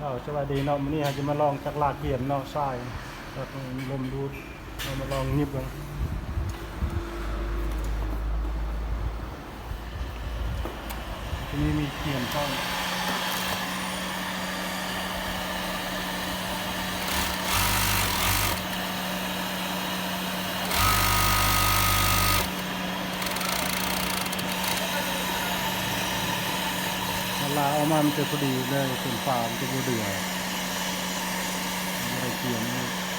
ເຈົ້າ ສະບາຍດີເນາະ, ມື້ນີ້ເຮົາຈະມາລອງຈັກລາກກຽມເນາະ ຊາຍ ຈັກລົມດູດ ເຮົາມາລອງຫຍິບເບິ່ງ. ທີ່ນີ້ມີກຽມພ້ອມ. ເວລາເອົາມາມັນຈະພໍດີເລີຍ ເປັນຝາມັນຈະບໍ່ເດືອ ບໍ່ໄດ້ກຽມ.